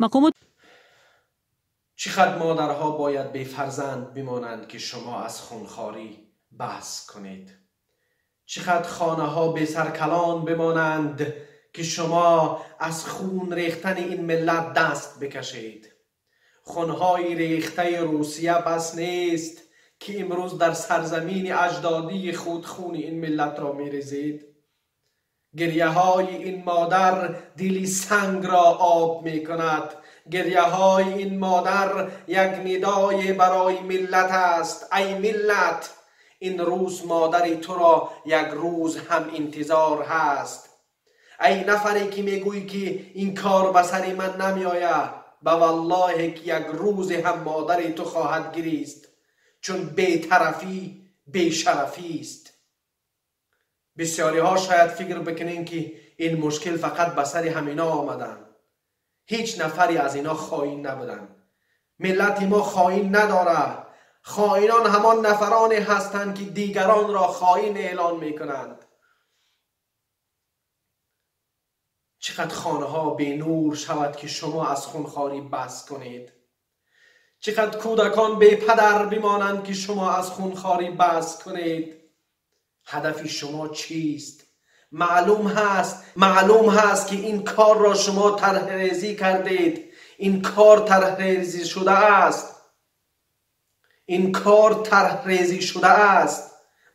Мақомот Чӣ қадр модарҳо бояд бефарзанд бимонанд, ки шумо аз хунхорӣ баҳс кунед? Чӣ қадр хонаҳо бесаркалон бимонанд, ки шумо аз хун рехтани ин миллат даст бикашед? Хунҳои рехтаи Русия бас нест, ки имрӯз дар сарзамини аҷдодии худ хуни ин миллатро мерезед? Гирьяҳои ин модар дили сангро об мекунад. Гирьяҳои ин модар як нидое барои миллат аст: ай миллат, ин рӯз модари туро як рӯз ҳам интизор ҳаст. Ай нафаре, ки мегӯӣ, ки ин кор ба сари ман намеояд, ба валлоҳе, ки як рӯзе ҳам модари ту хоҳад гирист, чун бетарафӣ бешарафист. Бисёриҳо шояд фикр бикунем, ки ин мушкил фақат ба сари ҳамино омаданд. Ҳеҷ нафаре аз ино хоин набуданд. Миллати мо хоин надорад. Хоинон ҳамон нафароне ҳастанд, ки дигаронро хоин эълон мекунанд. Чӣ қадр хонаҳо бенур шавад, ки шумо аз хунхорӣ бас кунед? Чӣ қадр кӯдакон бепадар бимонанд, ки шумо аз хунхорӣ бас кунед? Ҳадафи шумо чист? Маълум ҳаст, маълум ҳаст, ки ин корро шумо тарҳрезӣ кардед. Ин кор тарҳрезӣ шудааст, ин кор тарҳрезӣ шудааст.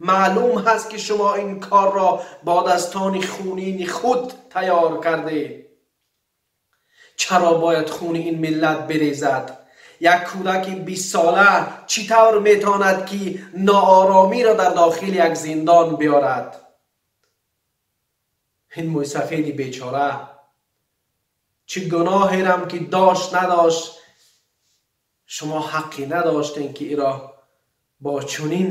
Маълум ҳаст, ки шумо ин корро бо дастони хунини худ тайёр кардед. Чаро бояд хуни ин миллат бирезад? Як кӯдаки 20сола чӣ тавр метавонад, ки нооромиро дар дохили як зиндон биёрад? Ин мӯйсафеди бечора чӣ гуноҳерам ки дошт, надошт, шумо ҳаққе надоштем, ки иро бо чунин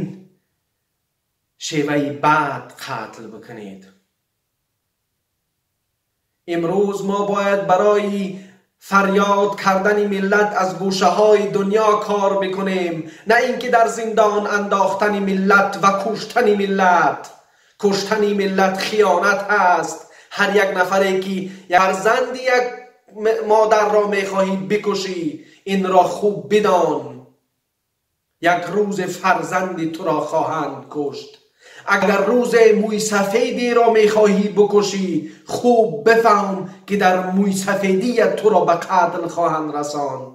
шеваи бад қатл бикунед. Имрӯз мо бояд барои фарёд кардани миллат аз гӯшаҳои дунё кор бикунем, на ин ки дар зиндон андохтани миллат ва куштани миллат. Куштани миллат хиёнат ҳаст. Ҳар як нафаре, ки фарзанди як модарро мехоҳӣ бикушӣ, инро хуб бидон, як рӯз фарзанди туро хоҳанд кушт. Агар рӯзе мӯйсафедеро мехоҳӣ бикушӣ, хуб бифаҳм, ки дар мӯйсафедият туро ба қатл хоҳанд расонд.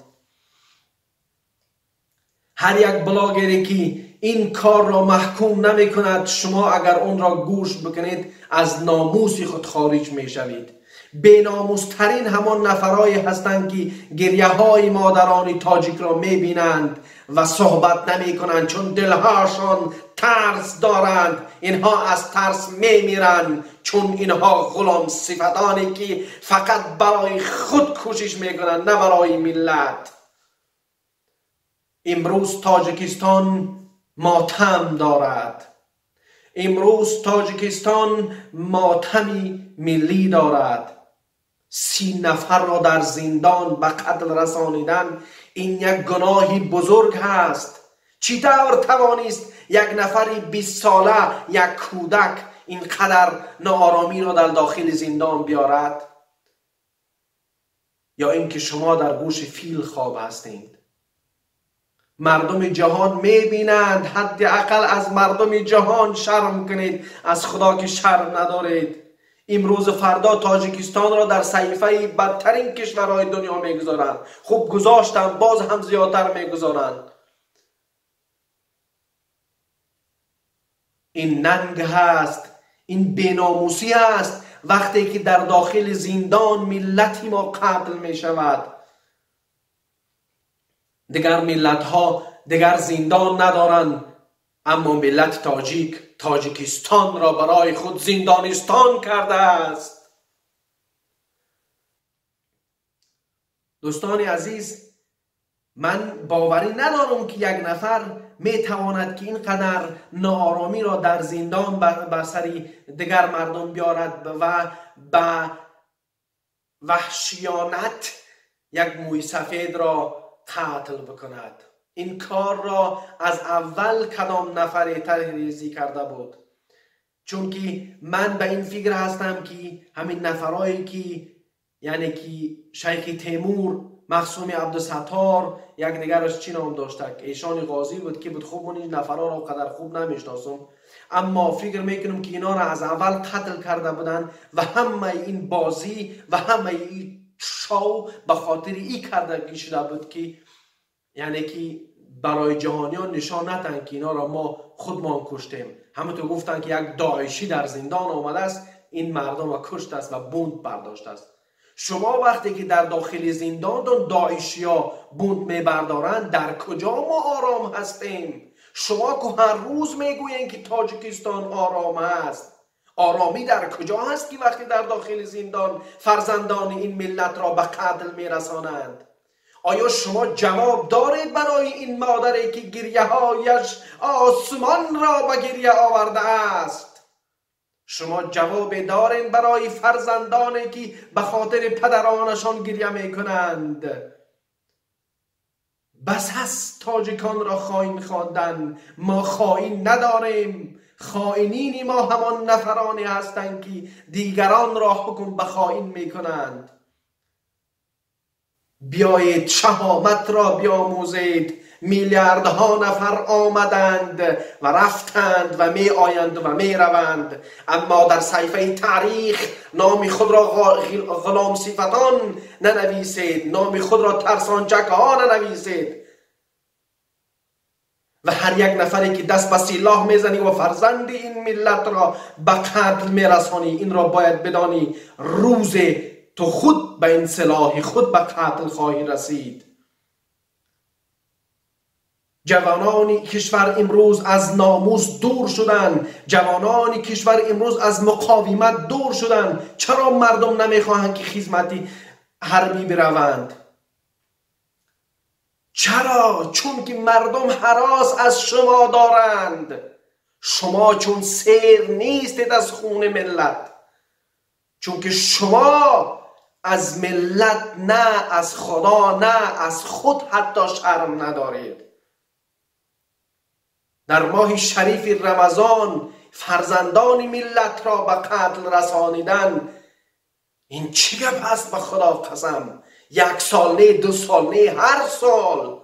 Ҳар як блогере, ки ин корро маҳкум намекунад, шумо агар онро гӯш бикунед, аз номуси худ хориҷ мешавед. Беномустарин ҳамон нафарое ҳастанд, ки гирьяҳои модарони тоҷикро мебинанд ва суҳбат намекунанд, чун дилҳошон тарс доранд. Инҳо аз тарс мемиранд, чун инҳо ғуломсифатоне, ки фақат барои худ кӯшиш мекунанд, на барои миллат. Имрӯз Тоҷикистон мотам дорад. Имрӯз Тоҷикистон мотами миллӣ дорад. 30 нафарро дар зиндон ба қатл расонидан ин як гуноҳи бузург ҳаст. Чӣ тавр тавонист як нафари 20сола, як кӯдак, ин қадар нооромиро дар дохили зиндон биёрад? Ё ин ки шумо дар гӯши фил хоб ҳастед? Мардуми ҷаҳон мебинанд. Ҳадди ақал аз мардуми ҷаҳон шарм кунед, аз Худо ки шарм надоред. Имрӯзу фардо Тоҷикистонро дар саҳифаи бадтарин кишварҳои дунё мегузоранд. Хуб гузоштанд, боз ҳам зиёдтар мегузоранд. Ин нанг ҳаст, ин беномусӣ ҳаст, вақте ки дар дохили зиндон миллати мо қатл мешавад. Дигар миллатҳо дигар зиндон надоранд, аммо миллати тоҷик Тоҷикистонро барои худ зиндонистон кардааст. Дӯстони азиз, ман боварӣ надорам, ки як нафар метавонад, ки ин қадар нооромиро дар зиндон бар сари дигар мардум биёрад ва ба ваҳшиёнат як мӯйсафедро қатл бикунад. Ин корро аз аввал кадом нафаре тарҳрезӣ карда буд? Чунки ман ба ин фикр ҳастам, ки ҳамин нафарое, ки یعنی که شیخ تیمور، مخصوم عبدالستار، یک دیگرش چی نام داشته که ایشان قاضی بود که بود. خوب من این نفرها را قدر خوب نمیشناسم، اما فکر میکنم که اینا را از اول قتل کرده بودن و همه این بازی و همه این شو به خاطر ای کرده شده بود که یعنی که برای جهانیان نشان ندن که اینا را ما خودمان کشتیم. همه تو گفتن که یک داعشی در زندان آمده است، این مردم را کشت است و بوند برداشته است. شما وقتی که در داخل زندان داعشی ها بوند میبردارند، در کجا ما آرام هستیم؟ شما که هر روز میگویین که تاجیکستان آرام است، آرامی در کجا هست که وقتی در داخل زندان فرزندان این ملت را به قتل میرسانند؟ آیا شما جواب دارید برای این مادری که گریه هایش آسمان را به گریه آورده است؟ شما جواب دارید برای فرزندانی که به خاطر پدرانشان گریه میکنند؟ بس هست تاجیکان را خائن خواندن. ما خائن نداریم. خائنین ما همان نفرانی هستند که دیگران را حکم به خائن میکنند. بیایید شهامت را بیاموزید. میلیاردها نفر آمدند و رفتند و می آیند و می روند، اما در صحیفه تاریخ نام خود را غلام صفتان ننویسید، نام خود را ترسانچک ها ننویسید. و هر یک نفری که دست به سلاح میزنی و فرزند این ملت را به قتل میرسانی، این را باید بدانی روز تو خود به این سلاح خود به قتل خواهی رسید. جوانان کشور امروز از ناموس دور شدن، جوانان کشور امروز از مقاومت دور شدن. چرا مردم نمیخواهند که خدمتی حربی بروند؟ چرا؟ چون که مردم هراس از شما دارند. شما چون سیر نیستید از خون ملت، چون که شما از ملت نه، از خدا نه، از خود حتی شرم ندارید. در ماه شریف رمضان فرزندان ملت را به قتل رسانیدن، این چی گپ است؟ به خدا قسم، یک سال نه، دو سال نه، هر سال.